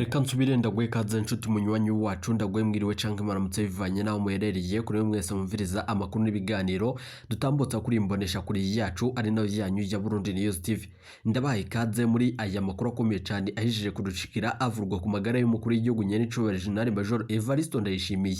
Reka nsubire ndaguhe ikaze nshuti munywanyi wacu, ndaguhe mwiriwe canke mwaramutse bivanye n'aho muherereye. Kuri mwese mwumviriza amakuru n'ibiganiro dutambutsa kuri imbonesha kuri yacu ari nayo yanyu ya Burundi News TV. Ndabaha ikaze muri aya makuru akomeye cane ahejeje kudushikira, avurwa ku magara y'umukuru w'igihugu nyenicubahiro General Major Evariste Ndayishimiye.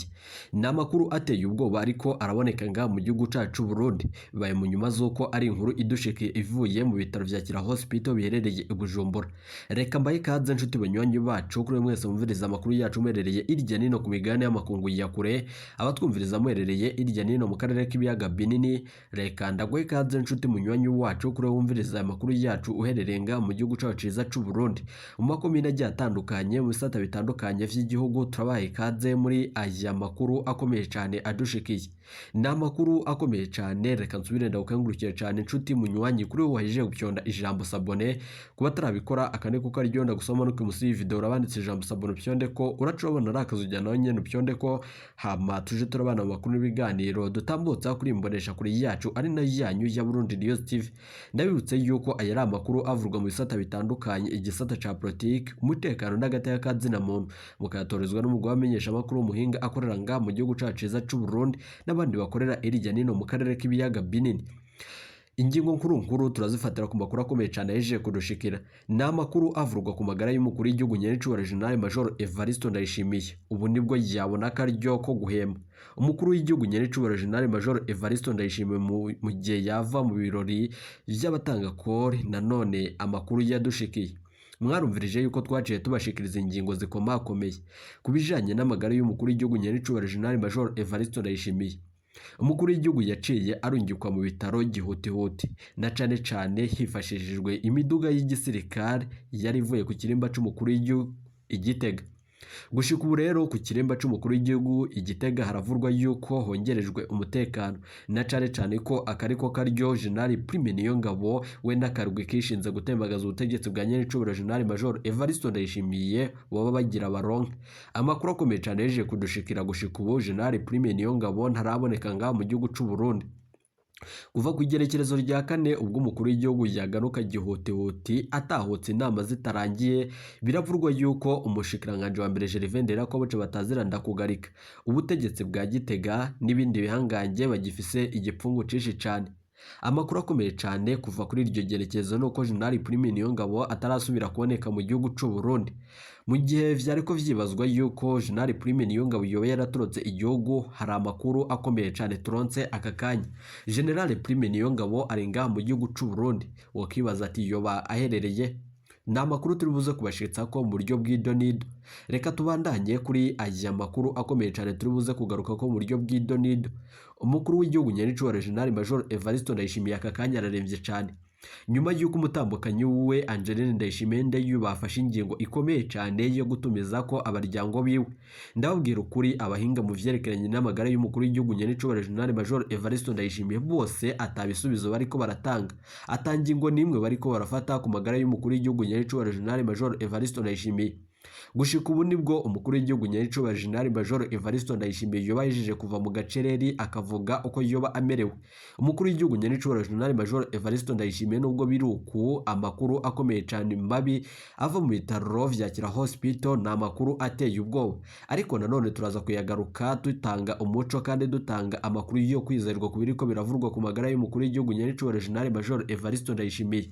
Ni amakuru ateye ubwoba ariko araboneka ngaha mu gihugu cacu Burundi. Bibaye mu nyuma z'uko ari inkuru idushikiye ivuye mu bitaro vya Kira Hospital biherereye i Bujumbura. Reka mbahe ikaze nshuti banywanyi bacu, kuri mwese mwumviriza amakuru yacu muherereye irya nino ku migabane y'amakungu ya kure, abatwumviriza muherereye irya nino mu karere k'ibiyaga binini. Reka ndaguhe ikaze nshuti munywanyi wacu, kuri wumviriza aya makuru yacu uherereye ngaha mu gihugu cacu ciza c'u Burundi, mu makomine agiye atandukanye, mu bisata bitandukanye vy'igihugu. Turabaha ikaze muri aya makuru akomeye cane adushikiye. Ni amakuru akomeye cane. Reka nsubire ndagukangurukire cane nshuti munywanyi, kuri wowe wahejeje gupyonda ijambo s'abonner. Kuba atarabikora, aka ni kuko aryo ndagusoma no musi y'iyi video urabanditse ijambo s'abonner, upyonde ko uraca urabona ari akazu nawe nyene upyonde ko, hama tuje turabana mu makuru n'ibiganiro dutambutsa kuri imbonesha kuri yacu ari nayo yanyu ya Burundi News TV. Ndabibutse yuko aya ari amakuru avurwa mu bisata bitandukanye, igisata ca politike, umutekano n'agateka ka zina muntu, mukayatorezwa n'umugwi w'abamenyesha amakuru w'umuhinga akorera ngaha mu gihugu cacu ciza c'u Burundi n'abandi bakorera irya nino mu karere k'ibiyaga binini. Ingingo nkuru nkuru turazifatira ku makuru akomeye cyane yaje kudushikira. Ni amakuru avurwa ku magara y'umukuru w'igihugu nyenicubahiro General Major Evariste Ndayishimiye. Ubu nibwo yabona akaryo ko guhema. Umukuru w'igihugu nyenicubahiro General Major Evariste Ndayishimiye mu gihe yava mu birori by'abatanga kori, nanone amakuru yadushikiye, mwarumvirije yuko twaciye tubashikiriza ingingo zikomakomeye ku bijanye n'amagara y'umukuru w'igihugu nyenicubahiro General Major Evariste Ndayishimiye. Umukuru w'igihugu yaciye arungikwa mu bitaro gihutihuti, na cane cane hifashishijwe imiduga y'igisirikare yari ivuye ku kirimba c'umukuru w'igihugu i Gitega. Gushika ubu rero, ku kirimba c'umukuru w'igihugu i Gitega haravurwa yuko hongerejwe umutekano, na cane cane ko akariko karyo General Prime Niyongabo we n'akarwi kishinze gutembagaza ubutegetsi bwa nyenicubahiro General Major Evariste Ndayishimiye baba bagira baronke. Amakuru akomeye cane yaje kudushikira, gushika ubu General Prime Niyongabo ntaraboneka ngaha mu gihugu c'u Burundi. Kuva ku igerekerezo rya kane, ubwo umukuru w'igihugu yagaruka gihutihuti atahutse inama zitarangiye, biravurwa yuko umushikiranganji wa mbere Gervais Nderakobuce batazira ndakugarika ubutegetsi bwa Gitega n'ibindi bihangange bagifise igipfungu cinshi cane. Amakuru akomeye cane kuva kuri iryo gerekezo nuko General Prime Niyongabo atarasubira kuboneka mu gihugu c'u Burundi. Mu gihe vyariko vyibazwa yuko General Prime Niyongabo yoba yaratorotse igihugu, hari amakuru akomeye cane turonse aka kanya. General Prime Niyongabo ari ngaha mu gihugu c'u Burundi. Wokibaza ati yoba aherereye? Ni amakuru turi buze kubashitsa ko mu buryo bw'idonido. Reka tubandanye kuri aya makuru akomeye cane turi buze kugaruka ko mu buryo bw'idonido. Umukuru w'igihugu nyenicubahiro General Major Evariste Ndayishimiye aka kanya araremvye cane, nyuma y'uko umutambukanyi wiwe Angeline Ndayishimiye Ndeyu bafashe ingingo ikomeye cane yo gutumiza ko abaryango biwe. Ndababwira ukuri, abahinga mu vyerekeranye n'amagara y'umukuru w'igihugu nyenicubahiro General Major Evariste Ndayishimiye bose atabisubizo bariko baratanga, ata ngingo n'imwe bariko barafata ku magara y'umukuru w'igihugu nyenicubahiro General Major Evariste Ndayishimiye. Gushika ubu nibwo umukuru w'igihugu nyenicubahiro General Major Evariste Ndayishimiye yoba ahejeje kuva mu gacereri akavuga uko yoba amerewe. Umukuru w'igihugu nyenicubahiro General Major Evariste Ndayishimiye, nubwo biri uku, amakuru akomeye cane mabi ava mu bitaro vya Kira Hospital ni amakuru ateye ubwoba, ariko nanone turaza kuyagaruka dutanga umuco kandi dutanga amakuru yo kwizerwa ku biriko biravurwa ku magara y'umukuru w'igihugu nyenicubahiro General Major Evariste Ndayishimiye.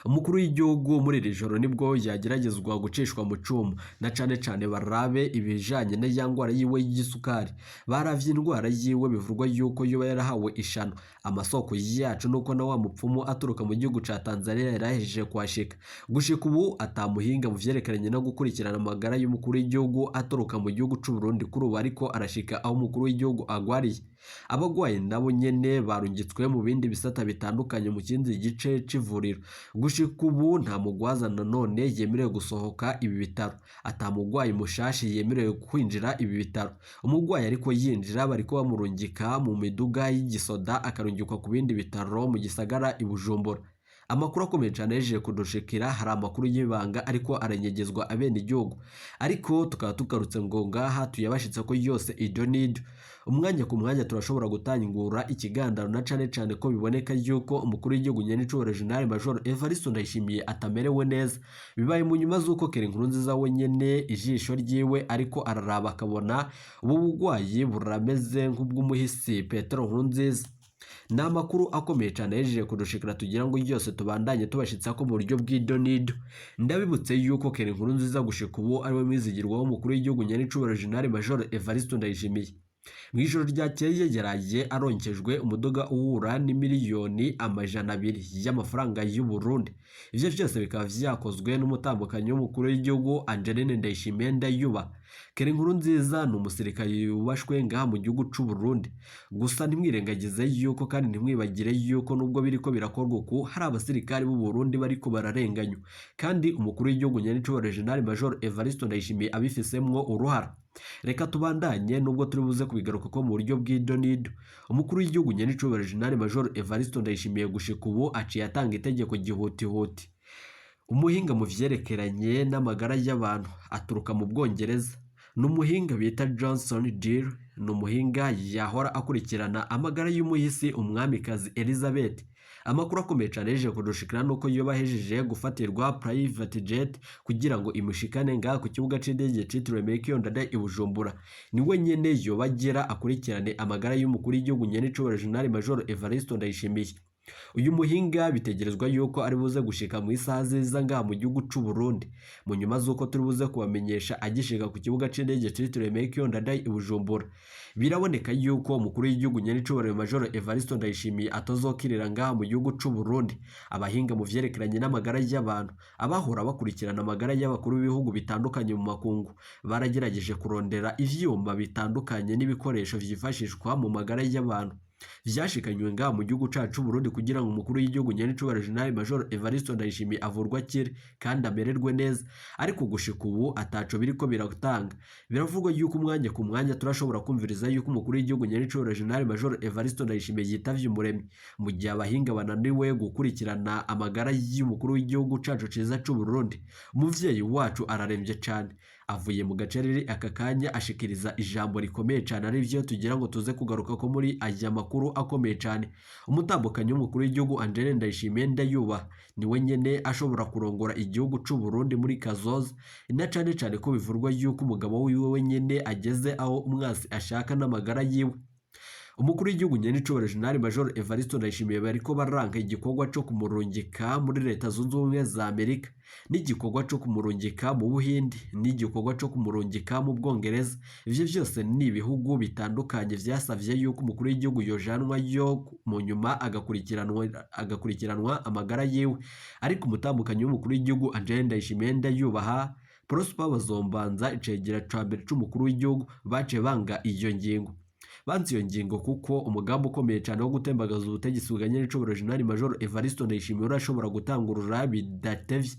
Umukuru w'igihugu muri iri joro nibwo yageragezwa gucishwa mu cuma, na cane cane barabe ibijanye na ngwara yiwe y'igisukari. Baravye indwara yiwe, bivugwa yuko yoba yarahawe ishano. Amasoko yacu nuko na wa mupfumu aturuka mu gihugu ca Tanzania yarahejeje kuhashika. Gushika ubu atamuhinga mu vyerekeranye no gukurikirana amagara y'umukuru w'igihugu aturuka mu gihugu c'u Burundi kuri ubu ariko arashika aho umukuru w'igihugu agwariye. Abagwayi nabo nyene barungitswe mu bindi bisata bitandukanye mu kindi gice c'ivuriro. Gushika ubu nta mugwaza nanone yemerewe gusohoka ibi bitaro, ata mugwayi mushashi yemerewe kwinjira ibi bitaro. Umugwayi ariko yinjira bariko bamurungika mu miduga y'igisoda, akarungikwa ku bindi bitaro mu gisagara i Bujumbura. Amakuru akomeye cane yahejeje kudushikira, hari amakuru y'ibanga ariko aranyegezwa abenegihugu, ariko tukaba tugarutse ngo ngaha tuyabashitse ko yose ido nido. Umwanya ku mwanya turashobora gutangura ikiganiro, na cane cane ko biboneka yuko umukuru w'igihugu nyenicubahiro General Major Evariste Ndayishimiye atamerewe neza. Bibaye mu nyuma z'uko Keri Nkurunziza wenyene ijisho ryiwe ariko araraba akabona ubu bugwayi burameze nk'ubw'umuhisi Petero Nkurunziza. Ni amakuru akomeye cyane yahejeje kudushikira, tugira ngo yose tubandanye tubashitsa ko mu buryo bw'idonido. Ndabibutse yuko Keri Nkurunziza gushika ubu ariwe mwizigirwa w'umukuru w'igihugu nyenicubahiro General Major Evariste Ndayishimiye. Mu ijoro ryakeye yaraye aronkejwe umuduga uwura n'imiliyoni 200 y'amafaranga y'u Burundi. Ivyo vyose bikaba vyakozwe n'umutambukanyi w'umukuru w'igihugu Angeline Ndayishimiye Ndayuba. Keri Nkurunziza ni umusirikare yubashwe ngaha mu gihugu c'u Burundi. Gusa ntimwirengagize yuko kandi ntimwibagire yuko nubwo biriko birakorwa uku, hari abasirikare b'u Burundi bariko bararenganywa, kandi umukuru w'igihugu nyenicubahiro General Major Evariste Ndayishimiye abifisemwo uruhara. Reka tubandanye nubwo turi buze kubigaruka ko mu buryo bw'idonido. Umukuru w'igihugu nyenicubahiro General Major Evariste Ndayishimiye gushika ubu aciye atanga itegeko gihutihuti. Umuhinga mu vyerekeranye n'amagara y'abantu aturuka mu Bwongereza, ni umuhinga bita Johnson Deal, ni umuhinga yahora akurikirana amagara y'umuhisi umwamikazi Elizabeth. Amakuru akomeye cyane yaje kudushikira nuko yoba ahejeje gufatirwa private jet kugira ngo imushikane ngaha ku kibuga c'indege citiriwe Melchior Ndadaye i Bujumbura. Ni we nyene yoba agera akurikirane amagara y'umukuru w'igihugu nyenicubahiro General Major Evariste Ndayishimiye. Uyu muhinga bitegerezwa yuko ari buze gushika mu isaha ziza ngaha mu gihugu c'u Burundi, mu nyuma z'uko turi buze kubamenyesha agishika ku kibuga c'indege citiriwe Melchior Ndadaye i Bujumbura. Biraboneka yuko umukuru w'igihugu nyenicubahiro Major Evariste Ndayishimiye atazokirira ngaha mu gihugu c'u Burundi. Abahinga mu vyerekeranye n'amagara y'abantu, abahora bakurikirana amagara y'abakuru b'ibihugu bitandukanye mu makungu, baragerageje kurondera ivyuma bitandukanye n'ibikoresho vyifashishwa mu magara y'abantu vyashikanywe ngaha mu gihugu cacu Burundi kugira ngo umukuru w'igihugu nyenicubahiro General Major Evariste Ndayishimiye avurwe akire kandi amererwe neza, ariko gushika ubu ataco biriko biratanga. Biravugwa yuko umwanya ku mwanya turashobora kumviriza yuko umukuru w'igihugu nyenicubahiro General Major Evariste Ndayishimiye yitavye Umuremyi, mu gihe abahinga bananiwe gukurikirana amagara y'umukuru w'igihugu cacu ciza c'u Burundi. Umuvyeyi wacu araremvye cane, avuye mu gacerere aka kanya ashikiriza ijambo rikomeye cane, arivyo tugira ngo tuze kugaruka ko muri aya makuru akomeye cane. Umutambukanyi w'umukuru w'igihugu Angeline Ndayishimiye Ndayuba niwe nyene ashobora kurongora igihugu c'u Burundi muri kazoza, na cane cane ko bivurwa yuko umugabo wiwe wenyene ageze aho umwasi ashaka n'amagara yiwe. Umukuru w'igihugu nyenicubahiro General Major Evariste Ndayishimiye bariko baranka igikorwa co kumurungika muri Leta Zunze Ubumwe za Amerika, n'igikorwa co kumurungika mu Buhindi, n'igikorwa co kumurungika mu Bwongereza. Ivyo vyose ni ibihugu bitandukanye vyasavye yuko umukuru w'igihugu yojanwa yo mu nyuma agakurikiranwa amagara yiwe. Ariko umutambukanyi w'umukuru w'igihugu Angeline Ndayishimiye Ndayubaha, Prosper Bazombanza icegera ca mbere c'umukuru w'igihugu, baciye banga iyo ngingo. Banze iyo ngingo kuko umugambi ukomeye cyane wo gutembagaza ubutegetsi bwa nyenicubahiro General Major Evariste Ndayishimiye urashobora gutangurura bidatevye.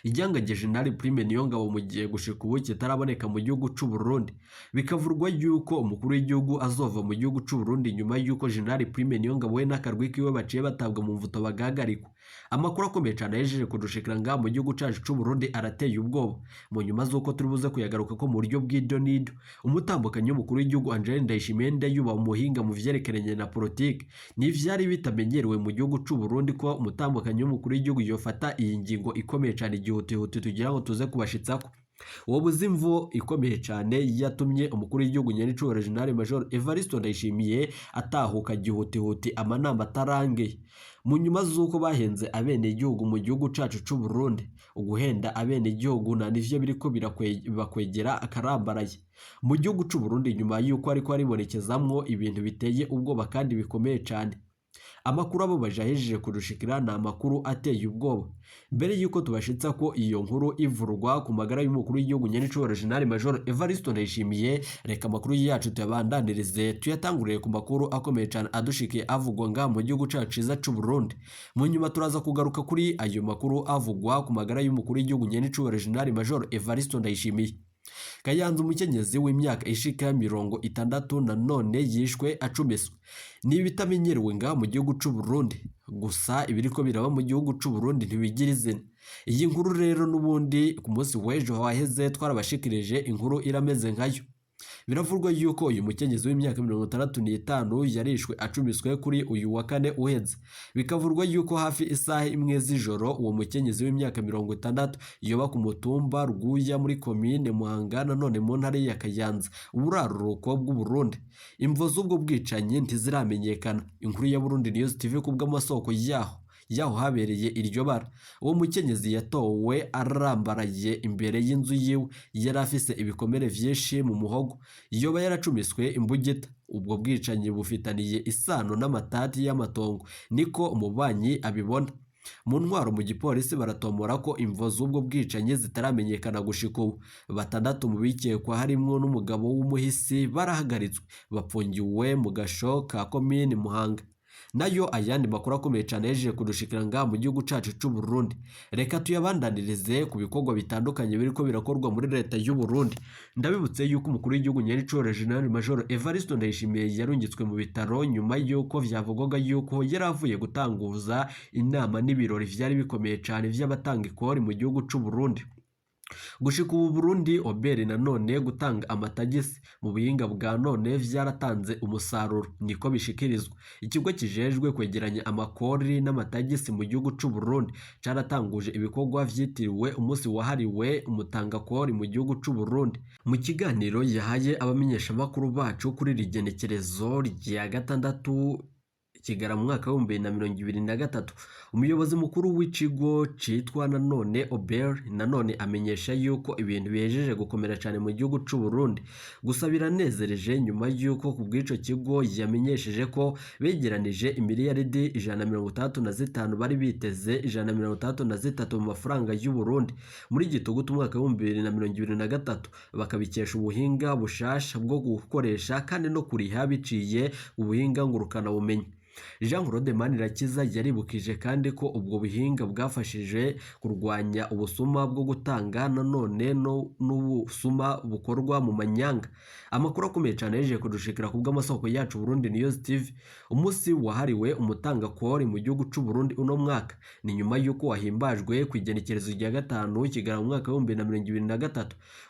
Igihangange General Prime Niyongabo mu gihe gushika ubu kitaraboneka mu gihugu c'u Burundi. Bikavurwa yuko umukuru w'igihugu azova mu gihugu c'u Burundi nyuma yuko General Prime Niyongabo we n'akarwi kiwe baciye batabwa mu mvuto bagahagarikwa. Amakuru akomeye cyane yahejeje kudushikira ngaha mu gihugu cacu c'u Burundi arateye ubwoba, mu nyuma z'uko turi buze kuyagaruka ko mu buryo bw'idonido. Umutambukanyi w'umukuru w'igihugu Angeline Ndayishimiye Ndayuba, umuhinga mu vyerekeranye na politike, ntivyari bitamenyerewe mu gihugu c'u Burundi ko umutambukanyi w'umukuru w'igihugu yofata iyi ngingo ikomeye cane igihutihuti tugira ngo tuze kubashitsako. Uwo buzimvu ikomeye cyane yatumye umukuru w'igihugu nyenicubahiro General Major Evariste Ndayishimiye atahuka gihutihuti amanama atarangeye, mu nyuma z'uko bahenze abenegihugu mu gihugu cacu c'u Burundi. Uguhenda abenegihugu nta nivyo biriko bibakwegera akarambaraye mu gihugu c'u Burundi, nyuma y'uko ariko haribonekezamwo ibintu biteye ubwoba kandi bikomeye cane. Amakuru ababaje ahejeje kudushikira ni amakuru ateye ubwoba. Mbere y'uko tubashitsa ko iyo nkuru ivurwa ku magara y'umukuru w'igihugu nyenicubahiro General Major Evariste Ndayishimiye, reka amakuru yacu tuyabandanirize tuyatanguriye ku makuru akomeye cane adushikiye avugwa ngaha mu gihugu cacu ciza c'u Burundi. Mu nyuma turaza kugaruka kuri ayo makuru avugwa ku magara y'umukuru w'igihugu nyenicubahiro General Major Evariste Ndayishimiye. Kayanza umukenyezi w'imyaka ishika 64 yishwe acumiswe. Ni ibitamenyerewe ngaha mu gihugu c'u Burundi. Gusa ibiriko biraba mu gihugu c'u Burundi ntibigira izina. Iyi nkuru rero n'ubundi ku munsi w'ejo waheze twarabashikirije inkuru irameze nkayo. Biravurwa yuko uyu mukenyezi w'imyaka 65 yarishwe acumiswe kuri uyu wa kane uheze. Bikavurwa yuko hafi isaha imwe z'ijoro uwo mukenyezi w'imyaka 60 yoba ku mutumba Rwuya muri komine Muhanga nanone mu ntara ya Kayanza, uburaruko bw'u Burundi. Imvo z'ubwo bwicanyi ntiziramenyekana. Inkuru ya Burundi News TV kubw'amasoko yaho habereye iryo bara. Uwo mukenyezi yatowe arambaraye imbere y'inzu yiwe, yari afise ibikomere vyinshi mu muhogo, yoba yaracumiswe imbugita. Ubwo bwicanyi bufitaniye isano n'amatati y'amatongo, niko umubanyi abibona. Mu ntwaro mu gipolisi baratomora ko imvo z'ubwo bwicanyi zitaramenyekana gushika ubu. 6 mu bikekwa harimwo n'umugabo w'umuhisi barahagaritswe, bapfungiwe mu gasho ka komine Muhanga. Nayo ayandi makuru akomeye cyane yejeje kudushikira ngaha mu gihugu cacu c'u Burundi. Reka tuyabandanirize ku bikorwa bitandukanye biriko birakorwa muri leta y'u Burundi. Ndabibutse yuko umukuru w'igihugu Nyenicubahiro General Major Evariste Ndayishimiye yarungitswe mu bitaro nyuma yuko vyavugwaga yuko yari avuye gutanguza inama n'ibirori vyari bikomeye cane vy'abatanga ikori mu gihugu c'u Burundi. Gushika ubu Burundi Oberi nanone gutanga amatagisi mu buhinga bwa none vyaratanze umusaruro, niko bishikirizwa. Ikigo kijejwe kwegeranya amakori n'amatagisi mu gihugu c'u Burundi caratanguje ibikorwa vyitiriwe umunsi wahariwe umutangakori mu gihugu c'u Burundi. Mu kiganiro yahaye abamenyeshamakuru bacu kuri iri genekerezo rya 6 Kigara mu mwaka wa 2023, umuyobozi mukuru w'ikigo citwa nanone Ober nanone amenyesha yuko ibintu bihejeje gukomera cyane mu gihugu c'u Burundi. Gusa biranezereje nyuma yuko ku bw'ico kigo yamenyesheje ko begeranije imiliyaridi 165 bari biteze 163 mu mafaranga y'u Burundi muri gitugutu umwaka wa 2023, bakabikesha ubuhinga bushasha bwo gukoresha kandi no kuriha biciye ubuhinga ngurukana bumenyi. Jean Claude Manirakiza yaribukije kandi ko ubwo buhinga bwafashije kurwanya ubusuma bwo gutanga nanone n'ubusuma bukorwa mu manyanga. Amakuru akomeye cyane yeje kudushikira ku bw'amasoko yacu Burundi News TV. Umunsi wahariwe umutangakori mu gihugu c'u Burundi uno mwaka ni nyuma y'uko wahimbajwe ku igenekerezo rya 5 Kigarama mu mwaka wa 2023.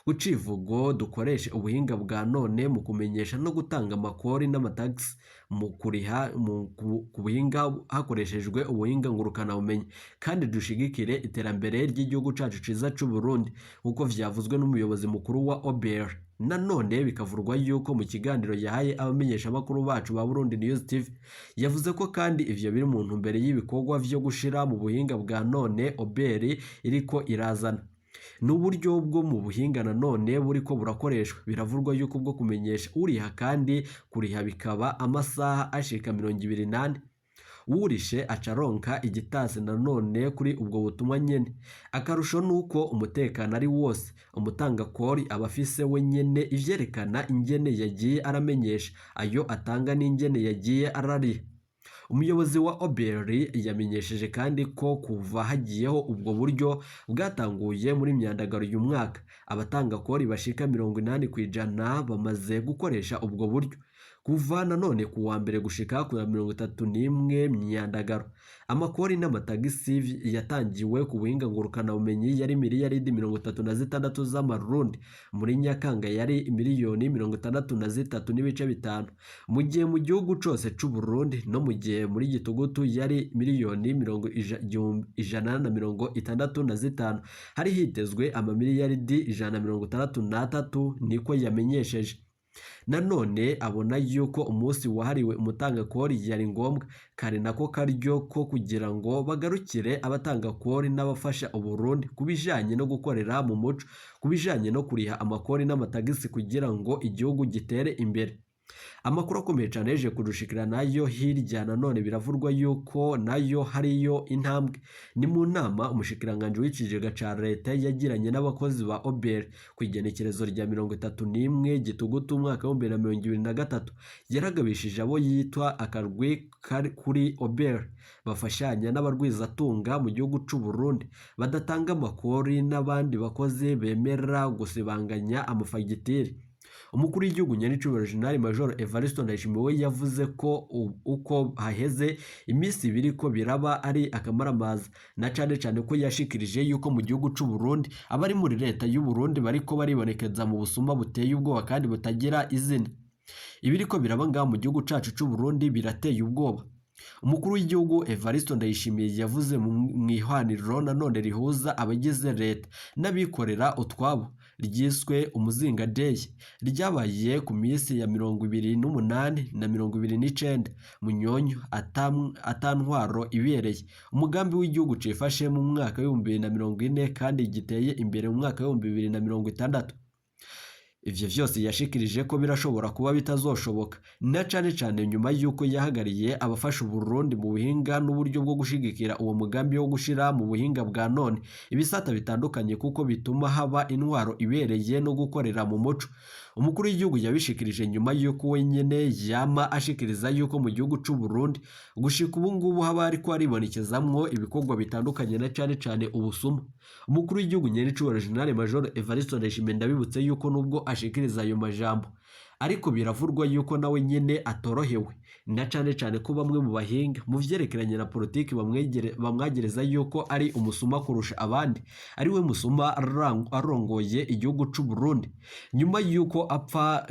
Ku civugo dukoreshe ubuhinga bwa none mu kumenyesha no gutanga amakori n'amatagisi mu kuriha ku buhinga hakoreshejwe ubuhinga ngurukana bumenyi, kandi dushigikire iterambere ry'igihugu cacu ciza c'u Burundi nkuko vyavuzwe n'umuyobozi mukuru wa Ober. Nanone bikavurwa yuko mu kiganiro yahaye abamenyeshamakuru bacu ba Burundi News TV yavuze ko kandi ivyo biri mu ntumbero y'ibikorwa vyo gushira mu buhinga bwa none Ober iriko irazana. N'uburyo bwo mu buhinga nanone buriko burakoreshwa. Biravurwa yuko bwo kumenyesha uriha kandi kuriha bikaba amasaha ashika 24, urishe acaronka igitasi nanone kuri ubwo butumwa nyene. Akarusho nuko umutekano ari wose, umutangakori aba afise we nyene ivyerekana ingene yagiye aramenyesha ayo atanga n'ingene yagiye arariha. Umuyobozi wa Oberi yamenyesheje kandi ko kuva hagiyeho ubwo buryo bwatanguye muri myandagaro uyu mwaka, abatangakori bashika 80% bamaze gukoresha ubwo buryo. Kuva nanone ku wa mbere gushika ku ya 31 myandagaro, amakori n'amatagisi yatangiwe ku buhinga ngurukana bumenyi yari miliyaridi 36 z'amarundi, muri Nyakanga yari miliyoni 63.5, mu gihe mu gihugu cose c'u Burundi no mu gihe muri gitugutu yari miliyoni 165, hari hitezwe amamiliyaridi 163, niko yamenyesheje. Nanone abona yuko umunsi wahariwe umutangakori yari ngombwa kare nako karyo ko kugira ngo bagarukire abatangakori n'abafasha Uburundi ku bijanye no gukorera mu muco, ku bijanye no kuriha amakori n'amatagisi kugira ngo igihugu gitere imbere. Amakuru akomeye cyane yeje kudushikira nayo hirya nanone biravurwa yuko nayo hariyo intambwe. Ni mu nama umushikiranganje w'ikigega ca leta yagiranye n'abakozi ba Ober ku igenekerezo rya 31 Gitugutu umwaka wa 2023, yaragabishije abo yitwa akarwi kuri Ober bafashanya n'abarwizatunga mu gihugu c'u Burundi badatanga amakori n'abandi bakozi bemera gusibanganya amafagitire. Umukuru w'igihugu nyenicubahiro General Major Evariste Ndayishimiye we yavuze ko uko haheze iminsi ibiri ko biraba ari akamaramaza, na cane cane ko yashikirije yuko mu gihugu c'u Burundi abari muri leta y'u Burundi bariko baribonekeza mu busuma buteye ubwoba kandi butagira izina. Ibiriko biraba ngaha mu gihugu cacu c'u Burundi birateye ubwoba. Umukuru w'igihugu Evariste Ndayishimiye yavuze mu ihwaniro nanone rihuza abagize leta n'abikorera utwabo ryiswe Umuzinga Day, ryabaye ku minsi ya 28 na 29 Munyonyo atantwaro ibereye. Umugambi w'igihugu cifashe mu mwaka w'2040 kandi giteye imbere mu mwaka w'2060. Ivyo vyose yashikirije ko birashobora kuba bitazoshoboka, na cane cane nyuma y'uko yahagariye abafasha Uburundi mu buhinga n'uburyo bwo gushigikira uwo mugambi wo gushira mu buhinga bwa none ibisata bitandukanye, kuko bituma haba intwaro ibereye no gukorera mu muco. Umukuru w'igihugu yabishikirije nyuma y'uko we nyene yama ashikiriza yuko mu gihugu c'u Burundi gushika ubu ngubu haba hariko haribonekezamwo ibikorwa bitandukanye na cane cane ubusuma. Umukuru w'igihugu nyenicubahiro General Major Evariste Ndayishimiye, ndabibutse yuko nubwo ashikiriza ayo majambo, ariko biravurwa yuko nawe nyene atorohewe, na cane cane ko bamwe mu bahinga mu vyerekeranye na politiki bamwagereza yuko ari umusuma kurusha abandi, ari we musuma arongoye igihugu c'u Burundi. Nyuma yuko apfa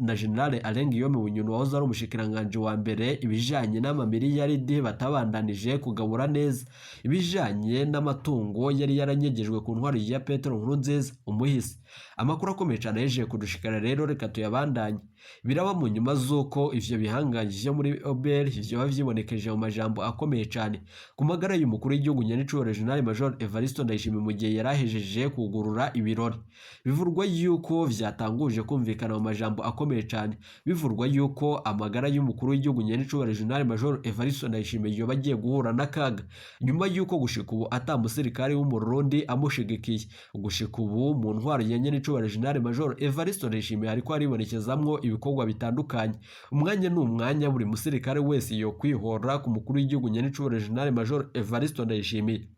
na General Alain Guillaume Bunyoni wahoze ari umushikiranganji wa mbere, ibijanye n'amamiliyaridi batabandanije kugabura neza, ibijanye n'amatungo yari yaranyegejwe ku ntwaro ya Petero Nkurunziza umuhisi. Amakuru akomeye cane yaje kudushikara rero, reka tuyabandanye. Biraba mu nyuma z'uko ivyo bihangange vyo muri OBR vyoba vyibonekeje mu majambo akomeye cane ku magara y'umukuru w'igihugu nyenicubahiro General Major Evariste Ndayishimiye mu gihe yarahejeje kugurura ibirori. Bivurwa yuko vyatanguje kumvikana mu majambo akomeye cane, bivurwa yuko amagara y'umukuru w'igihugu nyenicubahiro General Major Evariste Ndayishimiye yoba agiye guhura n'akaga nyuma yuko gushika ubu ata musirikare w'Umurundi amushigikiye. Gushika ubu mu ntwaro ya nyenicubahiro General Major Evariste Ndayishimiye hariko haribonekezamwo ibikorwa bitandukanye. Umwanya ni umwanya buri musirikare wese yo kwihora ku mukuru w'igihugu nyenicubahiro General Major Evariste Ndayishimiye.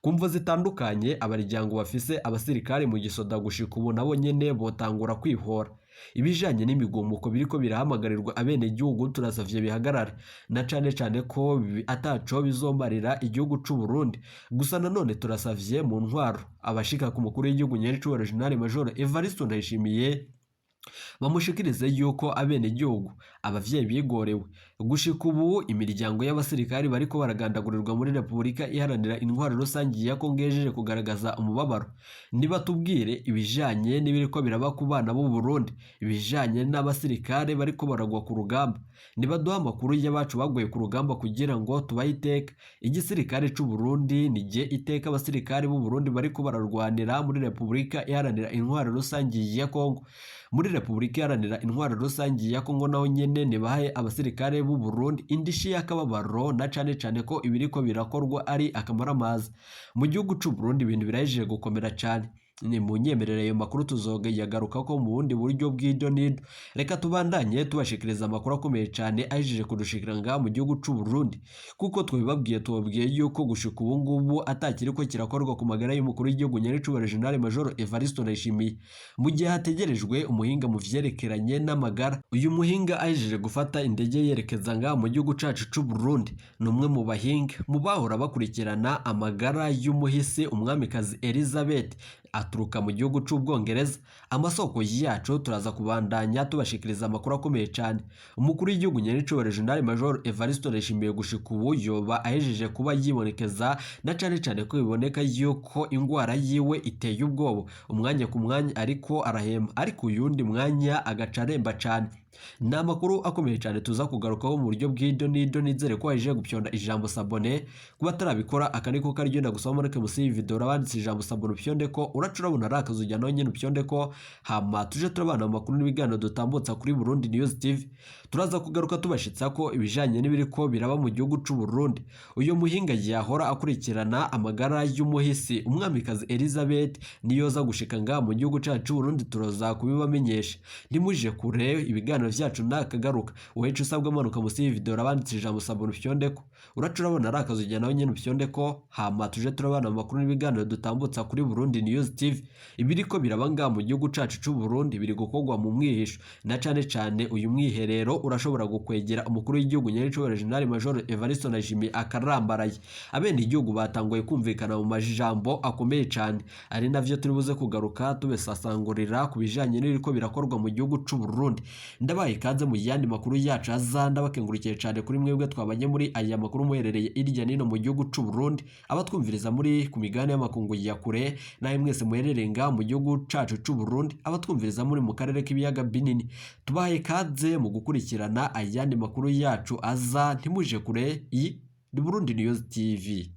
Ku mvo zitandukanye abaryango bafise abasirikare mu gisoda gushika ubu nabo nyene botangura kwihora. Ibijanye n'imigumuko biriko birahamagarirwa abenegihugu turasavye bihagarare, na cane cane ko ataco bizomarira igihugu c'u Burundi. Gusa nanone turasavye mu ntwaro abashika ku mukuru w'igihugu nyenicubahiro General Major Evariste Ndayishimiye bamushikirize yuko abenegihugu abavyeyi bigorewe. Gushika ubu imiryango y'abasirikari bariko baragandagurirwa muri Repubulika Iharanira Intwaro Rusangi ya Kongo yejeje kugaragaza umubabaro. Nibatubwire ibijanye n'ibiriko biraba ku bana b'u Burundi, ibijanye n'abasirikare bariko baragwa ku rugamba. Nibaduha amakuru y'abacu baguye ku rugamba kugira ngo tubahe iteka. Igisirikare c'u Burundi nije iteka abasirikare b'u Burundi bariko bararwanira muri Repubulika Iharanira Intwaro Rusangi ya Kongo. Muri Repubulika Iharanira Intwaro Rusangi ya Kongo naho nyene nibahaye abasirikare b'u Burundi indishi y'akababaro, na cane cane ko ibiriko birakorwa ari akamaramaza. Mu gihugu c'u Burundi ibintu birahejeje gukomera cane. Ni mu nyemerere ayo makuru tuzogayagaruka ko mu bundi buryo bw'idonido. Reka tubandanye tubashikiriza amakuru akomeye cane ahejeje kudushikira ngaha mu gihugu c'u Burundi, kuko twabibabwiye tubabwiye yuko gushika ubu ngubu atakiriko kirakorwa ku magara y'umukuru w'igihugu nyenicubahiro General Major Evariste Ndayishimiye, mu gihe hategerejwe umuhinga mu vyerekeranye n'amagara. Uyu muhinga ahejeje gufata indege yerekeza ngaha mu gihugu cacu c'u Burundi, ni umwe mu bahinga mu bahora bakurikirana amagara y'umuhisi umwamikazi Elizabeth, aturuka mu gihugu c'Ubwongereza. Amasoko yacu turaza kubandanya tubashikiriza amakuru akomeye cane. Umukuru w'igihugu nyenicubahiro General Major Evariste Ndayishimiye gushika ubu yoba ahejeje kuba yibonekeza, na cane cane ko biboneka yuko ingwara yiwe iteye ubwoba. Umwanya ku mwanya ariko arahema, ariko uyundi mwanya agaca aremba cane. Ni amakuru akomeye cyane tuza kugarukaho mu buryo bw'idonido. Nizere ko waje gupyonda ijambo sabone. Kuba atarabikora aka niko karyo ndagusaba manuke munsi y'iyi video urabanditse ijambo sabone upyonde ko uraca urabona ari akazu ujya nawe nyine upyonde ko, hama tuje turabana mu makuru n'ibiganiro dutambutsa kuri Burundi News TV. Turaza kugaruka tubashitsa ko ibijanye n'ibiriko biraba mu gihugu c'u Burundi. Uyu muhinga yahora akurikirana amagara y'umuhisi umwamikazi Elizabeth niyoza gushika ngaha mu gihugu cacu c'u Burundi turaza kubibamenyesha. Ntimuje kure, ibiganiro n'ibiganiro vyacu nakagaruka. Wowe ico usabwa, manuka musi y'iyi video, urabanditse ijambo "s'abonner", ufyondeko. Uraca urabona ari akazu, ujya nawe nyene ufyondeko, hama tuje turabana mu makuru n'ibiganiro dutambutsa kuri Burundi News TV. Ibiriko biraba ngaha mu gihugu cacu c'u Burundi biri gukorwa mu mwihisho, na cane cane uyu mwiherero urashobora gukwegera umukuru w'igihugu nyenicubahiro General Major Evariste Ndayishimiye akarambaraye. Abene igihugu batanguye kumvikana mu majambo akomeye cane, ari navyo turi buze kugaruka tubesasangurira ku bijanye n'ibiriko birakorwa mu gihugu c'u Burundi. Ndabaye ikaze mu yandi makuru yacu aza. Ndabakengurukiye cane kuri mwebwe twabanye muri aya makuru muherereye irya nino mu gihugu c'u Burundi, abatwumviriza muri ku migabane y'amakungu ya kure, nawe mwese muherereye ngaha mu gihugu cacu c'u Burundi, abatwumviriza muri mu karere k'ibiyaga binini. Tubahaye ikaze mu gukurikirana ayandi makuru yacu aza. Ntimuje kure, iyi ni Burundi News TV.